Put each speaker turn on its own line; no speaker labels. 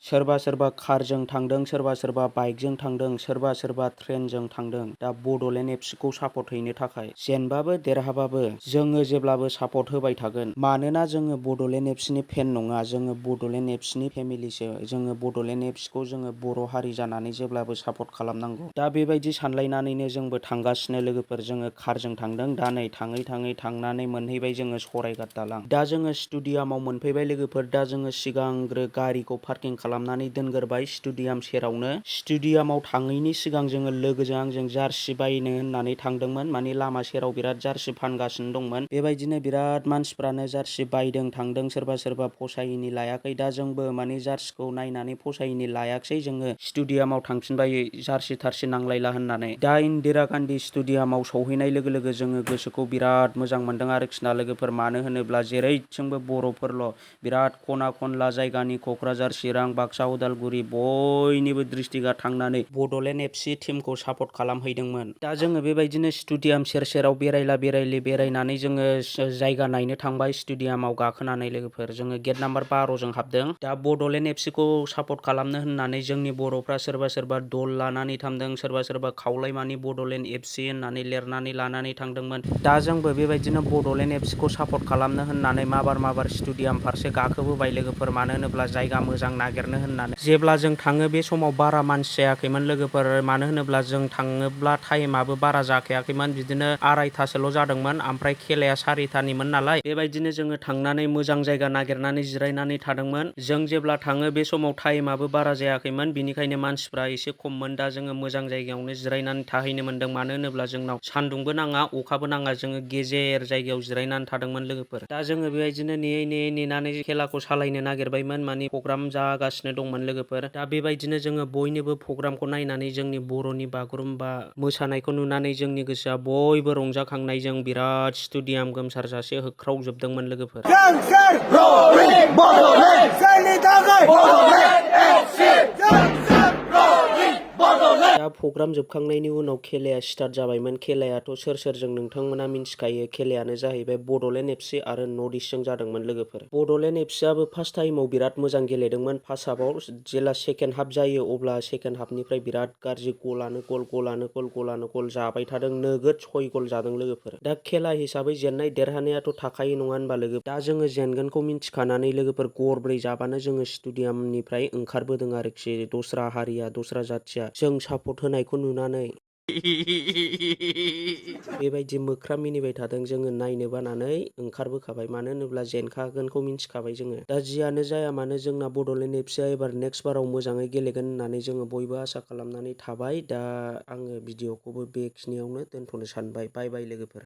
सोरबा सोरबा कारजों थांदों, सोरबा सोरबा बाइकजों थांदों, सोरबा सोरबा ट्रेनजों थांदों दा बड'लेण्ड एफसिखौ सापर्ट हैनो थाखाय। जेनबाबो देरहाबाबो जोङो जेब्लाबो सापर्ट होबाय थागोन। मानोना जोङो बड'लेण्ड एफसिनि फेन नङा, जोङो बड'लेण्ड एफसिनि फेमिलिसो। जोङो बड'लेण्ड एफसिखौ जोङो बर' हारि जानानै जेब्लाबो सापर्ट खालामनांगौ। दा बेबायदि सानलायनानैनो जोंबो थांगासिनो लोगोफोर। जोङो कारजों थांदों, दा नै थाङै थाङै थांनानै मोनहैबाय जोङो सरायघाट दालां। दा जोङो स्टेडियामाव मोनफैबाय लोगोफोर। दा जोङो सिगांग्रो गारिखौ पार्किं खालामनानै दोनग्रोबाय स्टेडियाम सेरावनो। स्टेडियामाव थाङैनि सिगां जोङो लोगोजों आंजों जार्सि बायनो होननानै थांदोंमोन। माने लामा सेराव बिराद जार्सि फानगासिनो दंमोन। बेबायदिनो बिराद मानसिफ्रानो जार्सि बायदों थांदों, सोरबा सोरबा फसायैनि लायाखै। दा जोंबो माने जार्सिखौ नायनानै फसायैनि लायाखिसै। जोङो स्टेडियामाव थांफिनबाय जार्सि थार्सि नांलायला होननानै। दा इन्दिरा गान्धी स्टेडियामाव सौहैनाय लोगो लोगो जोङो गोसोखौ बिराद मोजां मोनदों आरोखि ना लोगोफोर। मानो होनोब्ला जेरैथिंबो बर'फोरल'। बिराद खना खनला जायगानि क'क्राझार, चिरां, बाक्सा, उदालगुरि बयनिबो डिस्ट्रिक्टआ थांनानै बड'लेण्ड एफसि टिमखौ सापर्ट खालामहैदोंमोन। दा जोङो बेबायदिनो स्टेडियाम सेर सेराव बेरायनानै जोङो जायगा नायनो थांबाय स्टेडियामाव गाखोनानै लोगोफोर। जोङो गेट नाम्बार 12जों हाबदों। दा बड'लेण्ड एफसिखौ सापर्ट खालामनो होननानै जोंनि बर'फ्रा सोरबा सोरबा दल लानानै थांदों, सोरबा सोरबा खावलायमानि बड'लेण्ड एफसि होननानै लिरनानै लानानै थांदोंमोन। दा जोंबो बेबायदिनो बड'लेण्ड एफसिखौ सापर्ट खालामनो होननानै माबार स्टेडियाम फारसे गाखोबोबाय लोगोफोर। मानो होनोब्ला जायगा मोजां नागिरनो होननानै। जेब्ला जों थाङो बे समाव बारा मानसि जायाखैमोन लोगोफोर। मानो होनोब्ला जों थाङोब्ला टाइमाबो बारा जाखायाखैमोन, बिदिनो 2:30 जादोंमोन। ओमफ्राय खेलाया 4:00निमोन नालाय। बेबायदिनो जोङो थांनानै मोजां जायगा नागिरनानै जिरायनानै थादोंमोन। जों जेब्ला थाङो बे समाव टाइमाबो बारा जायाखैमोन, बिनिखायनो मानसिफ्रा एसे खममोन। दा जोङो मोजां जायगायावनो जिरायनानै थाहैनो मोनदों। मानो होनोब्ला जोंनाव सान्दुंबो नाङा अखाबो नाङा, जोङो गेजेर जायगायाव जिरायनानै थादोंमोन लोगोफोर। दा जोङो बेबायदिनो नेनानै खेलाखौ सालायनो नागिरबायमोन, माने प्रग्राम जागासिनो दंमोन लोगोफोर। दा बेबायदिनो जोङो बयनिबो प्रग्रामखौ नायनानै जोंनि बर'नि बागुरुम्बा मोसानायखौ नुनानै जोंनि गोसोआ बयबो रंजाखांनायजों बिराद स्टेडियाम गोमसारजासे होख्रावजोबदोंमोन लोगोफोर। दा प्रग्राम जोबखांनायनि उनाव खेलाया स्टार्ट जाबायमोन। खेलायाथ' सोरजों नोंथांमोना मिन्थिखायो। खेलायानो जाहैबाय बड'लेण्ड एफसि आरो नर्थइस्टजों जादोंमोन लोगोफोर। बड'लेण्ड एफसिआबो फार्स्ट टाइमाव बिराद मोजां गेलेदोंमोन। फार्स्ट हाफआव जेला सेकेन्ड हाफ जायो अब्ला सेकेन्ड हाफनिफ्राय बिराद गाज्रि गलानो गल जाबाय थादों। नोगोद 6 गल जादों लोगोफोर। दा खेला हिसाबै जेननाय देरहानायाथ' थाखायो नङा होनबा लोगो। दा जोङो जेनगोनखौ मिन्थिखानानै लोगोफोर गरब्रै जाबानो जोङो स्टेडियामनिफ्राय ओंखारबोदों आरोखि। दस्रा हारिया दस्रा जाथिया जों सापर्ट होनायखौ नुनानै बेबायदि मोख्रा मिनिबाय थादों। जोङो नायनो बानानै ओंखारबोखाबाय। मानो होनोब्ला जेनखागोनखौ मिन्थिखाबाय जोङो। दा जियानो जाया मानो जोंना बड'लेण्ड एफसिआ एबार नेक्स्ट बाराव मोजाङै गेलेगोन होननानै जोङो बयबो आसा खालामनानै थाबाय। दा आङो भिडिअ'खौबो बेखिनियावनो दोनथ'नो सानबाय। बाय बाय लोगोफोर।